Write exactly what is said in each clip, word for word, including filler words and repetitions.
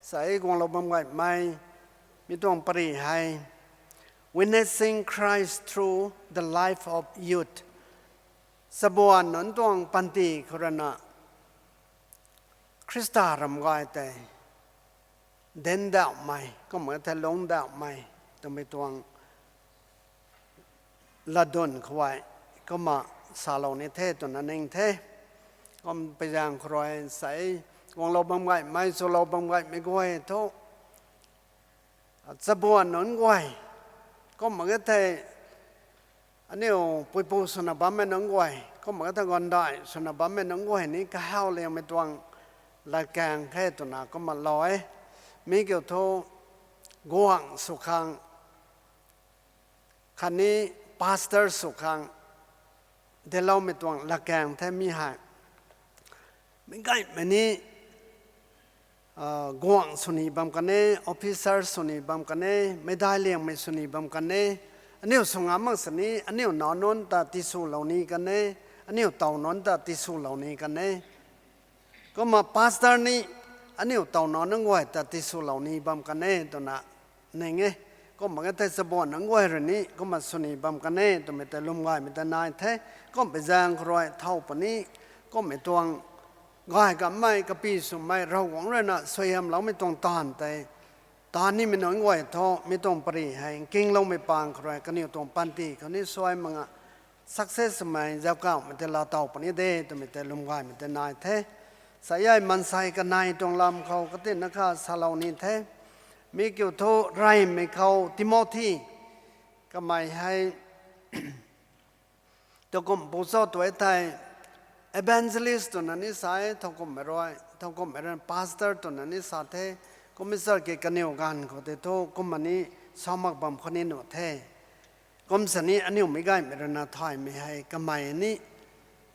Sa e guanglou bam gaymei, mi tuang pari hei, Witnessing Christ Through the Life of Youth. Chabuan nunc tuang panty khou rui na, Khrista ram gay tei, dendauhmei, kumna thei lungdauhmei, twmei tuang latdyn khou hei, kumna salou ni the twna ning the. Kum peizaeng khou rui sa e, guanglou bam gaymei, chulou bam gaymei guay thu, chabuan nunc guay, kumna thei, aniu puipu swna bammei nunc guay, kumna thei gandai swna bammei nunc guay ni kahaw liangmei tuang latkaeng khe twna kumna lou e. Mi kiu thu guangc sw khang, khatni pastor sw khang, deloumei tuang latkaeng the mi hei. Mi gaymei ni, guangc sw ni bam kan e, officer sw ni bam kan e, meicdai liangmei sw ni bam kan e, aniu sw ngam mak sini, aniu nac nunc ta tiswlou ni kan e, aniu tow nunc ta tiswlou ni kan e. Kumna pastor ni, aniu tow nac nunc guay ta tiswlou ni bam kan e twna ning e. Kumna thei chabuan nunc guay rui ni, kumna sw ni bam kan e twmei tei lwm gaymei ta nai the. Kum peizaeng khou rui thow puni, kummei tuang gay kammei, kapi swmei, Ravguangc rui na suaihiamloumei tuang taanv tei, taanv nimei nunc guay thu, mi tuang pari hei nkingloumei pang khou rui, kaniw tuang panty khou ni suai mak nga, success swmei, zauckauhmei tei laa tow puni de twmei tei lwm gaymei tei nai the. Sa e maansei kanei tuang lam khou katina kha salou ni the. Mi kiu thu reymei khou Timothy, kamei hei, thowkumh pu cho tu e thei, evangelist twna ni sa e, thowkumhmei rui, thowkumhmei rui pastor twna ni sa the, kum e sa ki kaniw ganv khou tei thu kumna ni sa mak bam khou ni nuh the. Kum sini aniu meic gaymei rui na thaymei hei kamei ni,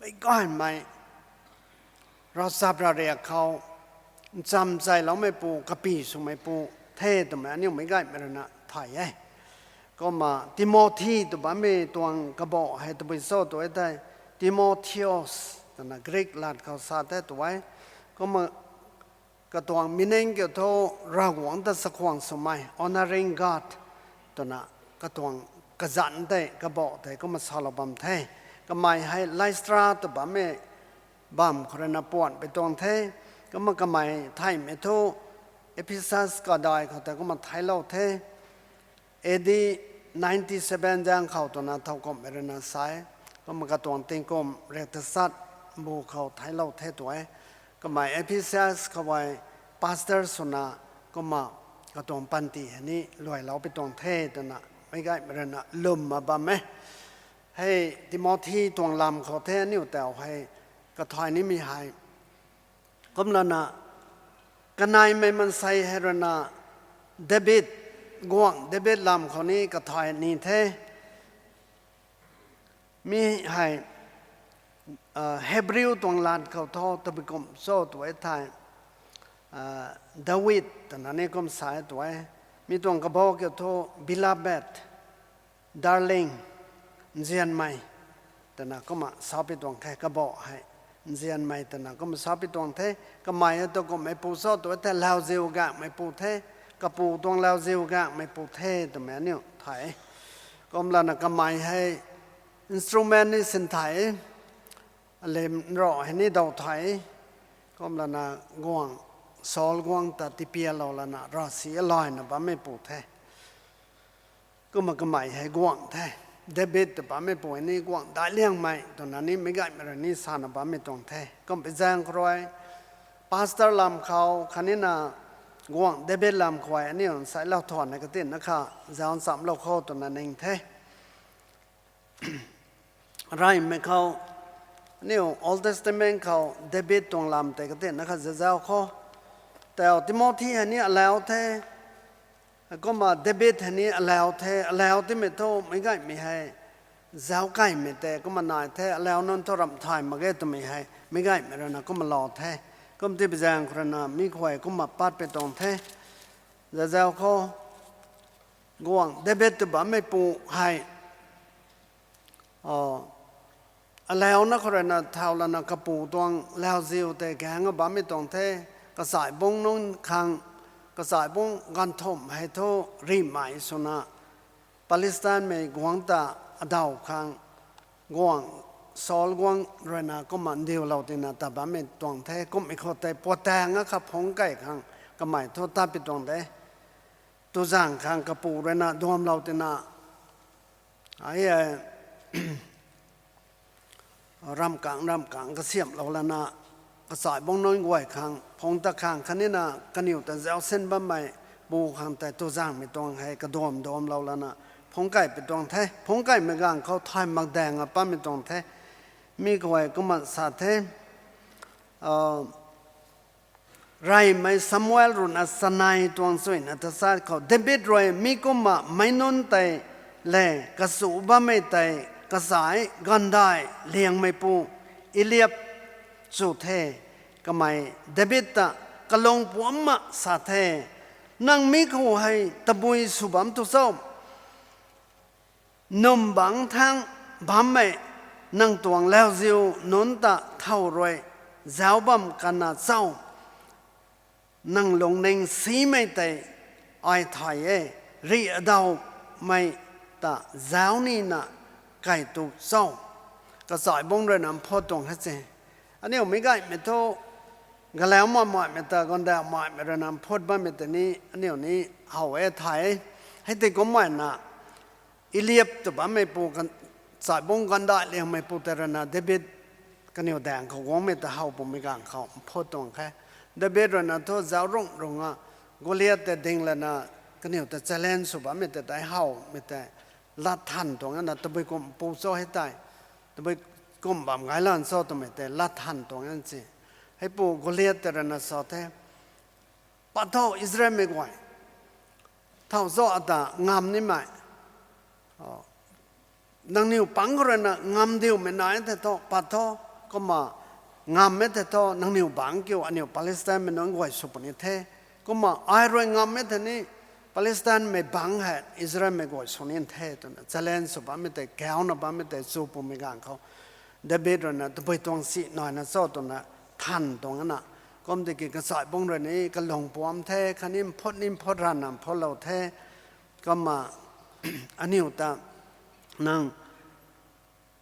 meic gaymei, ravchap ravriak khou, ncham chailoumeipu, kapi swmeipu the twmei aniu meic gaymei rui na thay e. Kumna Timothy tw bammei tuang kabah hei tabui cho tu e thei, Timotheus twna Greek lat khou sa the tu e. Kumna katuang meaning kiu thu Ravguangc ta chakhwang swmei, honouring God, twna katuang kazanc tei kabah tei kumna salou bam the. Kamei hei Lystra tw bammei bam khou rui na puan pui tuang the. Kumna kamei thaymei thu Ephesus kadai khou tei kumna theiclou the. A D ninety-seven zaeng khou twna thowkumhmei rui na sa e. Kumna katuang tingkum riak tachat bu khou theiclou the tu e. Kamei Ephesus khou hei pastor swna kumna katuang panty hei ni luailou pui tuang the twna meic gaymei rui na lwmna bam e. Hei Timothy tuang lam khou the aniu tau hei kathay nimei hei. Kumlana kaneimei maansei hei rui na David, guangc David lam khou ni kathay ni the. Mi hei, Hebrew tuang lat khou thu tabui kum cho tu e thei, David twna ni kum sa e tu e. Mi tuang kabah kiu thu beloved, darling, nzianmei, twna kumna sa pui tuang the, kabah hei. Nzianmei twna kumna sa pui tuang the, kamei hei tu kummeipu cho tu e thei lauziu gaenghmeipu the, kapu tuang lauziu gaenghmeipu the twmei aniu thay. Kumlana kamei hei instrument ni sin thay, alim nro hei ni daw thay, kumlana guangc, Saul guangc ta tipialou lana ravsic alayna bammeipu the. Kumna kamei hei guangc the. David tw bammeipu hei ni guangc daic liangmei twna ni meic gaymei rui ni sana bammei tuang the. Kumna zaeng khou rui, pastor lam khou khatnina guangc David lam khou hei aniu nsaiclou thuanna katinna kha zauc nchamlou khou twna ning the. Reymei khou, aniu Old Testament khou David tuang lam tei katinna kha zazauc khou, tau Timothy hei ni alau the, kumna David hei ni alau the, alau timei thu meic gaymei hei zauc kaymei tei kumna nai the, alau nunc thu ramh thay mak ge twmei hei meic gaymei rui na kumna lou the. Kum tipui zaeng khou rui na mi khou hei kumna pat pui tuang the. Zazauc khou, guangc David tw bammeipu hei alauna khou rui na thau lana kapu tuang lauziu tei gaeng bammei tuang the, kachai bungc nunc khang Kachai bungc ganvthumh hei thu rihmei swna Palestinemei guangc ta adaw khang guangc, Saul guangc ruina kumna ndiulou tina ta bammei tuang the. Kummei khou tei puataeng akhat phungc key khang kamei thu tat pi tuang de. Tuzang khang kapu ruina duamlou tina, ai, ramhkang ramhkang kasiamhlou lana, kachai bungc nunc guay khang phungc ta khang khatnina kaniw ta zaucsin bammei pu khang tei tuzangmei tuang hei kaduam duamlou lana phungc key pi tuang the. Phungc keymei ganv khou thay mak daeng a pammei tuang the. Mi khou hei kumna sa the, reymei Samuel ruhna chanei tuang chuyna tachat khou David rui mi kumna meic nunc tei le kachu bammei tei kachai gaanvdaih liangmeipu Eliab chu the. Kamei David ta kalung puamcna sa the, Nang mi khou hei tabui sw bam tu cho? Num bangc thangc bammei nang tuang lauziu nunc ta thow rui zauc bam kana cho? Nang lungning simei tei ai thay e, rih adawmei ta zauc nina kai tu cho? Kachai bungc ruina mphut tuang he se. Aniu mi gaymei thu, galau mak maimei ta, gaanvdaih maimei ruina mphut bammei tei ni aniu ni how e thay. Hei tei kumna Eliab tw bammeipu, kachai bungc gaanvdaih liangmeipu tei ruina David kaniw daeng khou guangmei ta how pumei ganv khou mphut tuang khe. David ruina thu zauc rung runga Goliath tei ding lana kaniw ta challenge sw bammei tei tei howmei tei lat than tuang ana, tabui kum pu cho hei tei, tabui kum bam gay lan cho twmei tei lat than tuang an si. Heipu Goliath tei ruina sa the, Pat tho Israelmei guay, thow cho ata ngam nimei? Nangniw pang khou ruina ngamdiumei nai the tho, pat tho, kumna ngam e the tho, nangniw bangc kiu aniu Palestinemei nunc guay sw puni the. Kumna ai rui ngam e the ni, Palestinemei bangc hei Israelmei guay sw ni the, twna challenge sw bammei tei, kauna bammei tei chu pumei ganv khou David ruina tabui tuang si naina cho twna than tuang ana. Kum tiki kachai bungc rui ni kalung puamc the, khatni mphut ni mphut rana mphutlou the. Kumna aniu ta nang,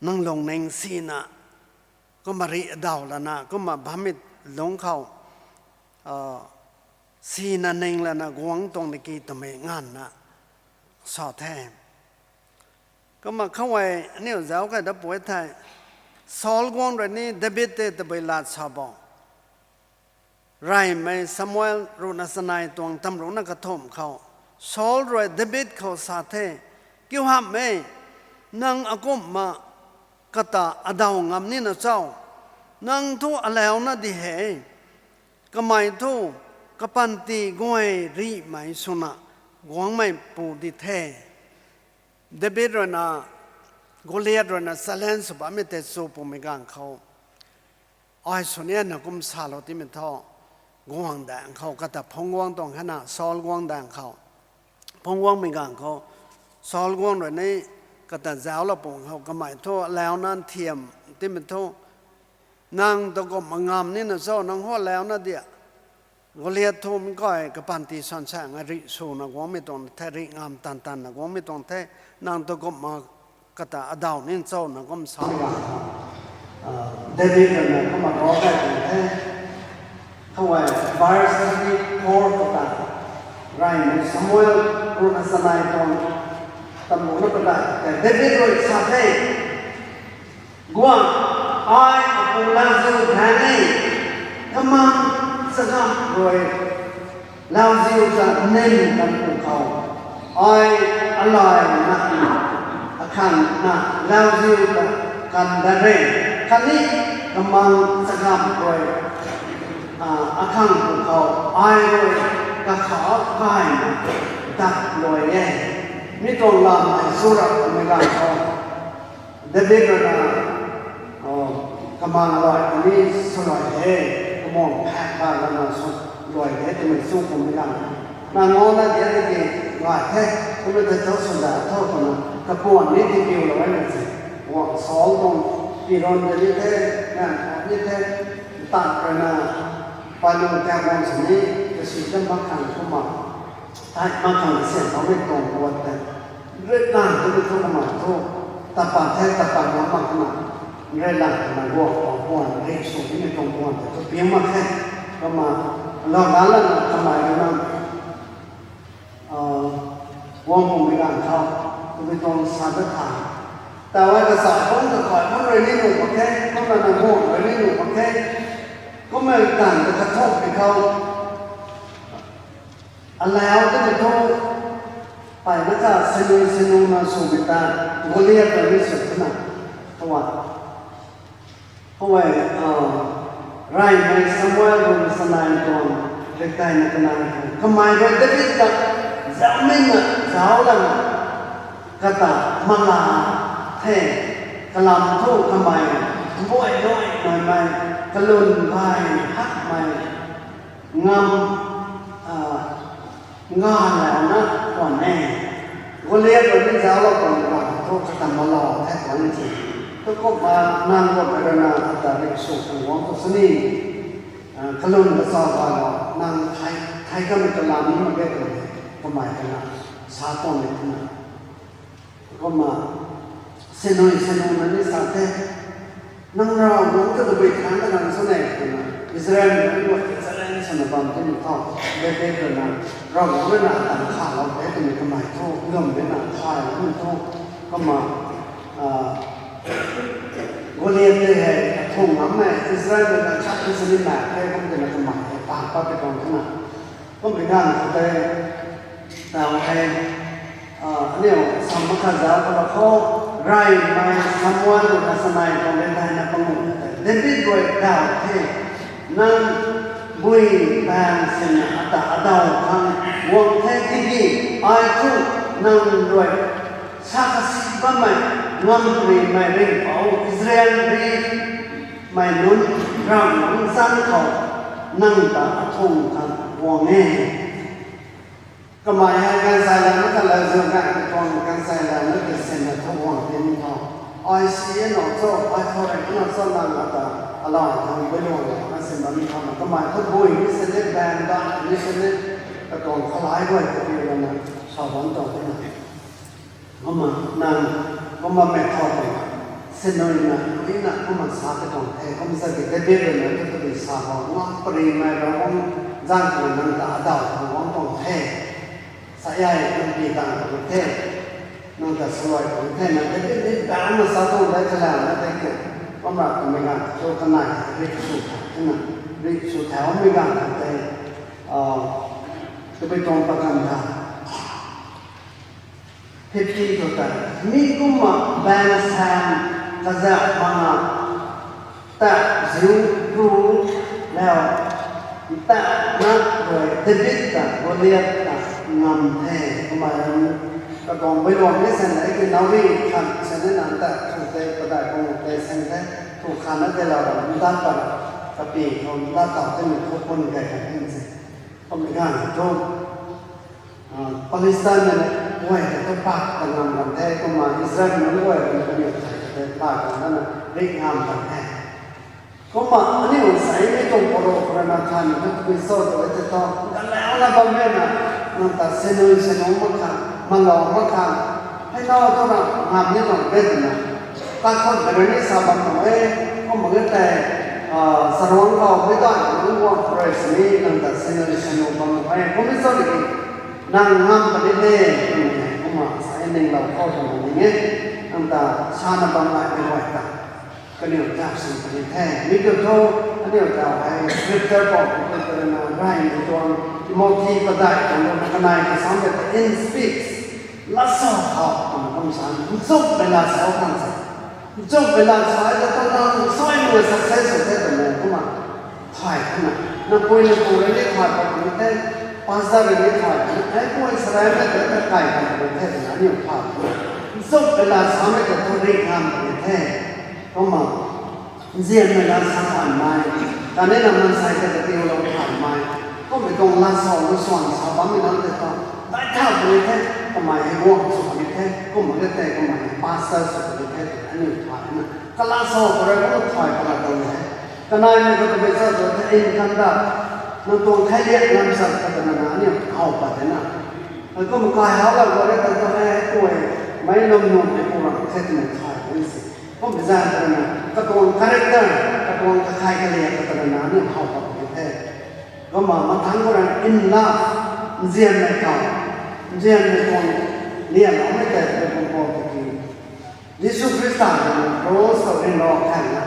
nang lungning sina, kumna rih adaw lana, kumna bammei lungc khou sina ning lana guang tuang tiki twmei nganvna sa the. Kumna khou hei aniu zauc key dat pui thei, Saul guangc rui ni David tei tabui lat sa bo? Reymei Samuel ruhna chanei tuang tamruhna kathumh khou, Saul rui David khou sa the, Kiu hamh e, nang akumhna kata adaw ngam nina cho? Nang thu alauna di he. Kamei thu kapanty guay rihmei swna guangmei pu di the. David ruina Goliath ruina challenge sw bammei tei chu pumei ganv khou, ai swnianna kum salou timei thu, guangc daeng khou kata phungc guang tuang hena, Saul guangc daeng khou phungc guangmei ganv khou, Saul guangc rui ni kata zauclou pung khou kamei thu alauna nthiam timei thu, Nang ta kumhna ngam nina cho, nang hu alauna dia? Goliath thu mi kai kapanty sansaeng a rih swna guangmei tuang the, rih ngam tan tanna guangmei tuang the, nang ta kumhna kata adaw nin cho, nang kum sa. David ruina kumna ro kai tuang the. Khou hei verse thirty-four khou ta, Reymei Samuel ruhna chanei tuang tamruhna padeih tei David rui sa the, Guangc, ai apu lauziu thaeng e, kamang chagamv rui lauziu ta nin kan pu khou, ai alaina akhangna lauziu ta kan dat re, khatni kamang chagamv rui akhang pu khou ai rui kakhou gayna dat luai e. Mi tuang lam hei chu rap twmei ganv khou David ruina kamang luai khatni swluai he, kamang phak ba lana swluai he twmei chu kummei ganv, nang ngau na dia tiki gay the, kumna ta tho swda tho twna kapuan ni tipiulou e na se. Guangc Saul tuang piron de ni the, nang ni the, ntat ruina, palu ta guang sini Sui ta mak khang kumna, thai mak khang sian thaumei tuang guat tei, nrui lang tu thu kumna thu, tapat the, tapat ngam mak kumna, nrui lang kumna guang, guang, guang, nrui sw nimei tuang guang tei thu piang mak the. Kumna, lou na lana kamei rui na, ah, guang pumei ganv khou, tabui tuang sa ta tha. Tau ai kasa bam ta khat bam rui ni nuh mak khe, kumna na guang rui ni nuh mak khe. Kumna tan ta kathok pi khou, alau ta ni thu, pai na kha sinu sinu na sw mei ta, Goliath ta ni sw twna, kawa. Kawa, ah, reymei Samuel rui sanei tuang, rikdai na kanei, kamei rui David ta, zauc mei na, zauc lana, kata mala the, kalam thu kamei, buai luai naimei, kalun gay hakmei, ngam, ah, nga launa khwan e. Goliath rui ni zauclou tuang ganv thu kata malou the khwan e ti. Tu kumna nang guang rui na ata rik sw khang guang khou sini, ah, kalun kachau gaylou, nang thei, thei kamei kalam ni mak ge twmei, kamei kana sa tuang e twna. Kumna, sinui sinuna ni sa the, nang Ravguangc ta tabui than ta nang sw ne twna, Israelmei nunc guay ta challenge swna bam timei thu, David rui na, Ravguangc rui na ata khalou the twmei kamei thu, lwm rui na thay lou twmei thu, kumna, ah, Goliath tei hei athung ngammei Israelmei na khat ni sini mak the kum twna kamei hei tan pat tei tuang twna. Kummei ganv khou tei, tau hei, ah, aniu sam makhat zauc khou la khou, reymei Samuel rui na sanei tuang rikdai na panguh tei, David rui daw the, nang bui baeng sinna ata adaw khang guang the tiki, ai thu nang rui sa kasi bammei, ngam rimei ringhpouc Israel rimei nunc Ravguangc zanc khou nang ta athung khang guang e. Kamei hei gaanvsaekc lam na khat la ziu ganv tuang gaanvsaekc lam na khat sinna thu guang ti ni tho. Ai si e na cho, ai khou rui na cho nang ata, alau khang bui luang na sin bam ni tho na. Kamei thu bui ni sini, baeng da ni sini, katuang khalai guay kapiu lana sa bam tuang the na. Kumna nang, kumna mei thau tei, sinui na, nui na, kumna sa katuang the, kumna sa ki David rui na, tu tabui sa khou, ngam parimei Ravguangc zanc khou nang ta adaw khang guang tuang the. Sa ai, nang pi tang khou the. Nang ta swluai khou the, nang David ni daw na sa tuang dai khalau na tei ke. Kumna kamei ganv thu kanei, rik sw tha, twna, rik sw thaumei ganv khou tei, ah, tabui tuang pakan ta. Fifty khou tei, mi kumna baeng saeng kazauh mana, ta ziu ru lau, ta na rui David ta Goliath ta ngam the, kumna katuang bui luang ni sini, ki nau ri khan sini nang ta thu tei padai kung tei sini the, thu khan na tei lau ra, ndan pat, kapi khou ndan tau tei ni thu pun gay kan hin se. Kummei ganv thu, ah, Palestine mei guay ta tu pak ta ngam kan the, kumna Israel mei guay ta kaniw thei ta tei pak ta na rik ngam kan the. Kumna aniu nsei mi tuang paro khou rui na than tu tabui cho tw e tei thu, galau na bammei na, nang ta sinui sinung mak khang, malou mak khang, hei nau thu na ngam ni tuang de twna. Kakhun ta rui ni sa bam tuang e, kumna ge tei, ah, saruang khou mei ganv nunc guang khou rui sini nang ta sinui sinung bam tuang e, kumna cho tiki, nang ngam puni the, twmei, kumna sa e ninglou khou twmei ning e, nang ta sana bam nai mei guay ta. Kaniw zap sin puni the. Mi kiu thu, aniu ta hei scripture khou, Peter na rai ni tuang, Timothy padai tuang, kanei kasam ta in speaks. Lat sa khou, kum, kum sa, nchuk mei lat sa khang sa. Nchuk mei lat sa, ta ta nang sui mei success sw the twmei, kumna thay khana. Nang pui nang pu rui ni thay pat puni the, pastor rui ni thay khana. Hei pui sarai mei ta ta kai khang puni the twna aniu thay khana. Nchuk mei lat samei ta thu rik ngam puni the. Kumna, nzianmei lat sa thanmei, khatni na mansei ta katiulou thanmei, kummei tuang lat sa lu swan sa bammei nunc tei thu, dai tha puni the, kamei hei guang sw puni the, kumna ge tei kamei hei pastor sw puni the, aniu thay na. Kalat sa khou rui kumna thay palat tuang the. Kaneimei khou tabui cho tw the, in kanda, Nang tuang khailiak lam sa kata na na ni how pa te na. Akum kai how la gore ta ta hai tuai mai lom nung te pu ram the tu na thai ni si. Kum zan ta na katuang character, katuang kakhai kaliak kata na na ni how pa te the. Kumna mathang ko ran in love, nzian mei kau, nzian mei tuang lian lou mei tei tu kum pu tiki. Jisu Khrista na cross khou rin ro khan na,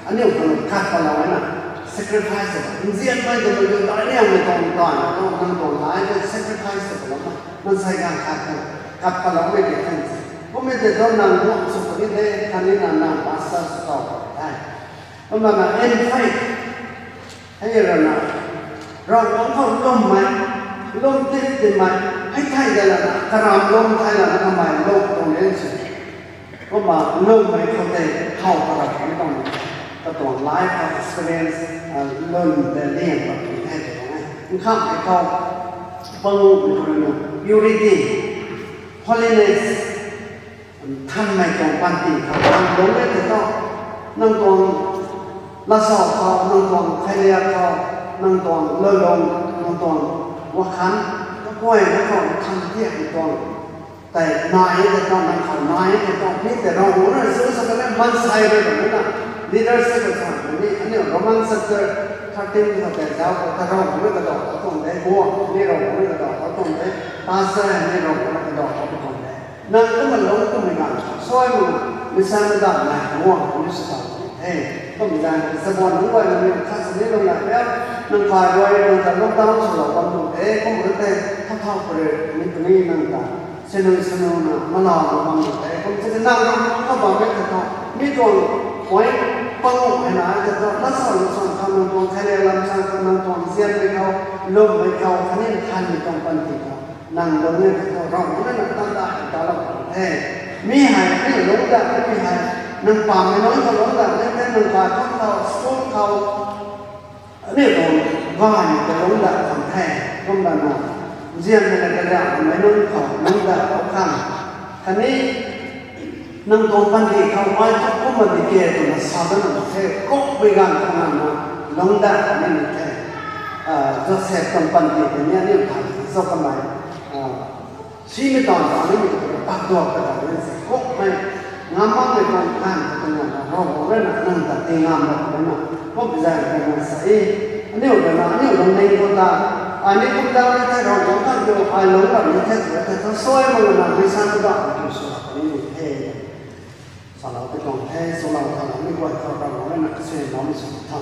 aniu khang khat palou na, sacrifice, nzian mei tu tu ta aniu mei tuang tuan, nang tuang lai te sacrifice palou na, nang sai gang khat khat, khat palou mei te khan se. Kum mei te tu nang guang sw puni de, khatni na nang pastor sw kau puni de. Kumna na in faith, hei rana, Ravguangc khou lwmmei, lwm tip timmei, hei thei de lana, karam lwm thei lana kamei lwm tuang de si. Kumna lwmmei khou tei how karam ni tuang, katuang life experience, lwm de liang pat tu hei de tuang e. Nkhamhmei khou, panguhmei khou rana, purity, holiness, nthanmei tuang panty khou nang lungc e tei thu, nang tuang lasau khou, nang tuang khailiak khou, nang tuang loilung, nang tuang wakhan, kakuayna khou nthan tiakmei tuang tei nai e tei thu, nang khou nai e tei thu, mi tei Ravguangc rui sw sa kan e, maansei rui bam na, leadership khou sa ni, aniu Roman chapter thirteen khou tei zauc khou ta Ravguangc rui kadau khou tuang de, guang ni Ravguangc rui kadau khou tuang de, pastor ni Ravguangc rui kadau khou tuang de. Nang kumna lungc kummei ganv suai mak na, meic sa na dat nai guang ni sw ta e. Kum zan sa buan nunc guay nang ni khat sa ni lung nai riu, nang kai guay nang ta lockdown swlou bam tuang de, kum rui tei thau thau pare ni puni nang ta sanu sanu na malau na bam tuang de, kum si nang ram khou bam e tei thu, mi tuang point panguh hei na tei thu, lasau lasau khou nang tuang khailiak lam sa khou nang tuang nzianmei khou, lwmmei khou, khatni nthanmei tuang panty khou nang lungc e tei thu, Ravguangc rui na tan da hei talou tuang the. Mi hei, mi lungc dat mi hei, nang pammei nunc khou lungc dat mi the, nang kai khou khou, school khou, aniu tuang gaymei ta lungc dat khang the. Kumna na, nzianmei na kaliakmei nunc khou lungc dat khou khang, khatni nang tuang panty khou ai thu kumna di ke twna sa dat na the, kummei ganv khou nang na lungc dat ni ni the. Joseph tuang panty tei ni aniu than zauc kamei, simei taanv ta nimei tu pat duak ta ta ni se kummei, ngam makmei tuang ganv khou twna na Ravguangc rui na nang ta ti ngam mak na, kummei zan khou na sa e, aniu ta na, aniu lungning khou ta, ai ni kum dau ni the Ravguangc kan tu, ai lungc ram ni the tu, tei thu suai mak na meic sa tu da tu sw ni ni the. Salou ti tuang the, swlou thaulou ni guay khou Ravguangc rui na kasiamloumei sw tho.